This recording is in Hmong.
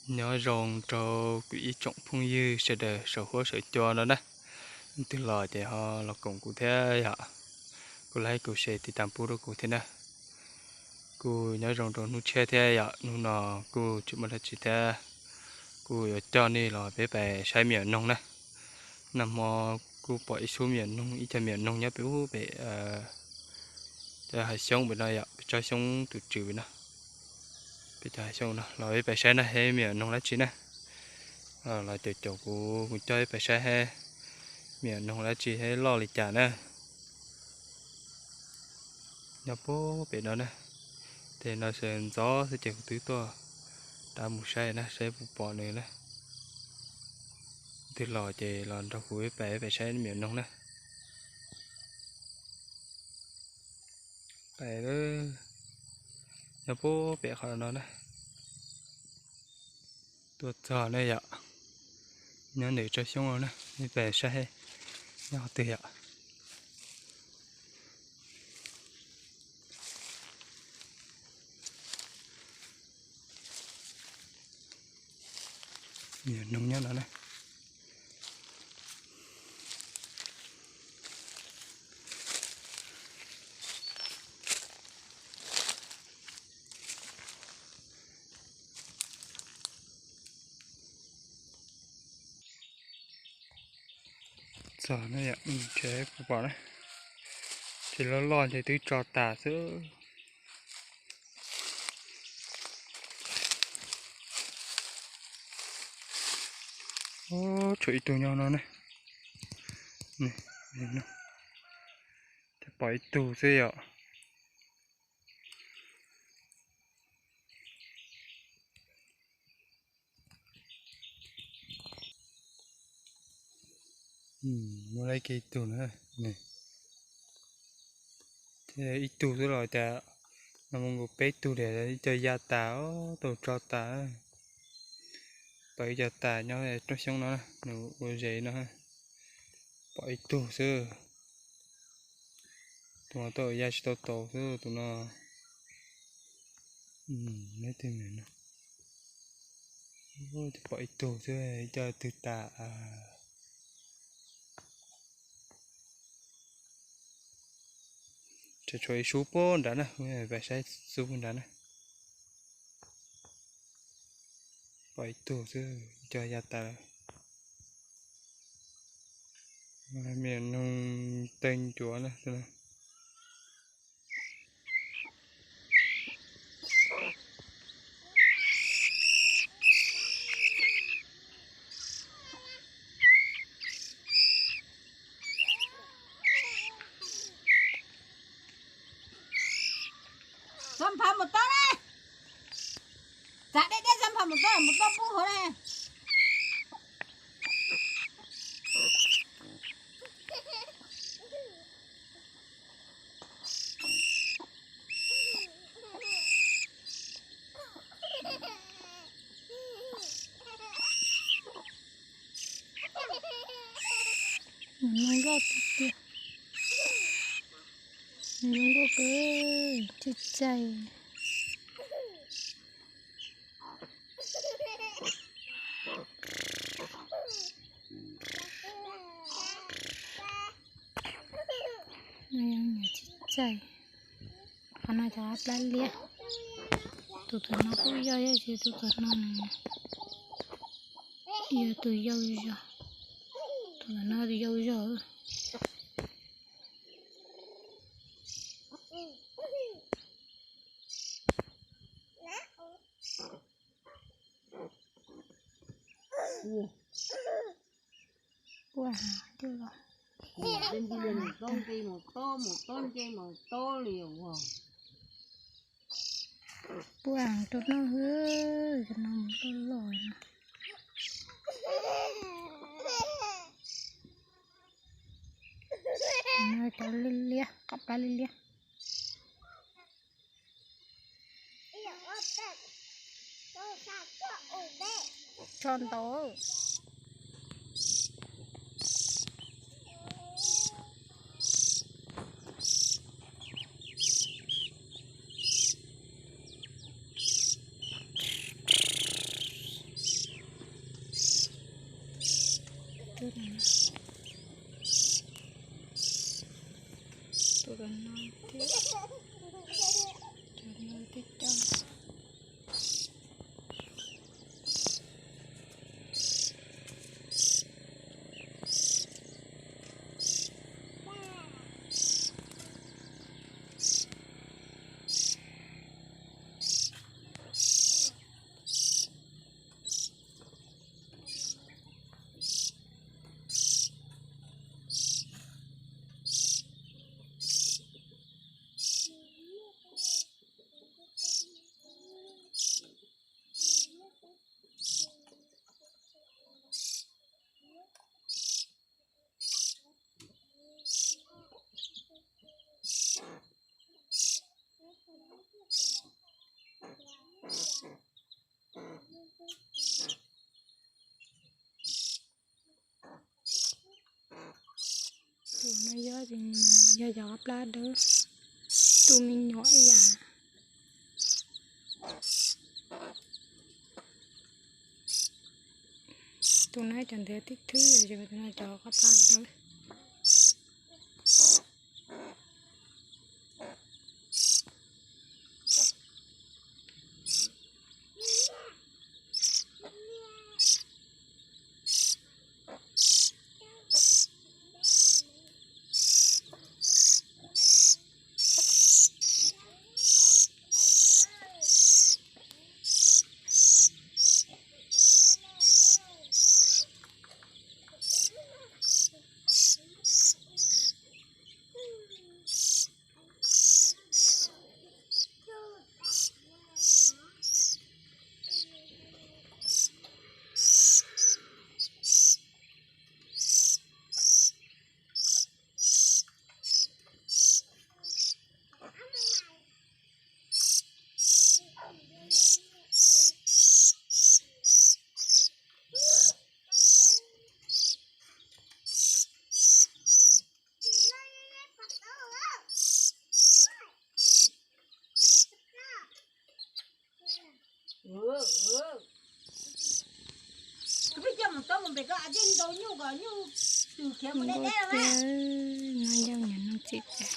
Nyob zoo rau kuv ib tsoom phooj ywg sawv daws saum huab saum cua no na. Leej twg los ces ho los koom kuv thiab yom. Kuv like kuv share tiv tas pub rau kuv thiab na. Kuj nyob zoo rau hnub tshiab thiab yom, hnub no kuj tsis muaj dab tsi thiab. Kuj yuav coj nej los peb pais saib me nyuam noog na. Nag hmo kuj pom ib xub me nyuam noog, ib co me nyuam noog nyob pem ub pem cov hav xyoob pem no yom, pem tsob xyoob tus tswv pem no. Pem cov hav xyoob no los peb pais saib na, saib me nyuam noog dab tsi na. Los caum caum kuv, kuv coj peb pais saib me nyuam noog dab tsi thiab loj li cas na. Nyob puag pem no na. Ces no sawv ntxov xwb ces kuv twb tuaj rov mus saib na, saib puas pom nws na. Twg los ces los nrog kuv pais, pais saib me nyuam noog na. Pais, nyob puag pem qhov no na. Tuaj txog ne yom, nyob ntawm tsob xyoob no na, peb pais saib nyob qhov twg yom. Noog nyob no na. Txog no yom, tsev puas pom na, tsev loj loj ntshe twb tso tas xwb. Tshuav ib tug nyob no ne. Pom ib tug xwb yom. Muaj lab kiag ib tug na. Ib tug xwb los cas no mus nkaus peb tug li, ib co ya tas, tau tso tas. Pom ib co tas nyob roob xyoob no, nws ua zes no. Pom ib tug xwb. Tus no tau ya tsis tau taus xwb tus no. Pom ib tug xwb, ib co twg tas. Tseem tshuav ib sub puag nrad na, pais saib sub puag nrad na. Pom ib tug xwb, ib co ya tas lawm. Me noog tawg ncuav na. Txhob nphav mus tob na. Txav deb deb txhob nphav mus tob, mus tob pub hauv na. Zoo nkauj tiag tiag. Zoo nkauj kawg, txaij txaij. Txaij txaij. Qhov no cov plab liab. Tus tom no kuj yog, yog tsis tus tom no yog tus yau zog. Tus tom no tus yau zog. Puas heev rau no hwv, cov no mus loj loj no. No cov liab liab, qab plab liab liab. Tso ntau. Yog cov qab plab dawb, tu me nyuam ib yam. Tus no cov ntawd tib thwb, yog tus no cov qab plab dawb. Kuv pheej coj mus tau mus pem ko, a, tej ntau nyuj ko nyuj twm khiav mus deb deb na. No yog nyob nug txim tas.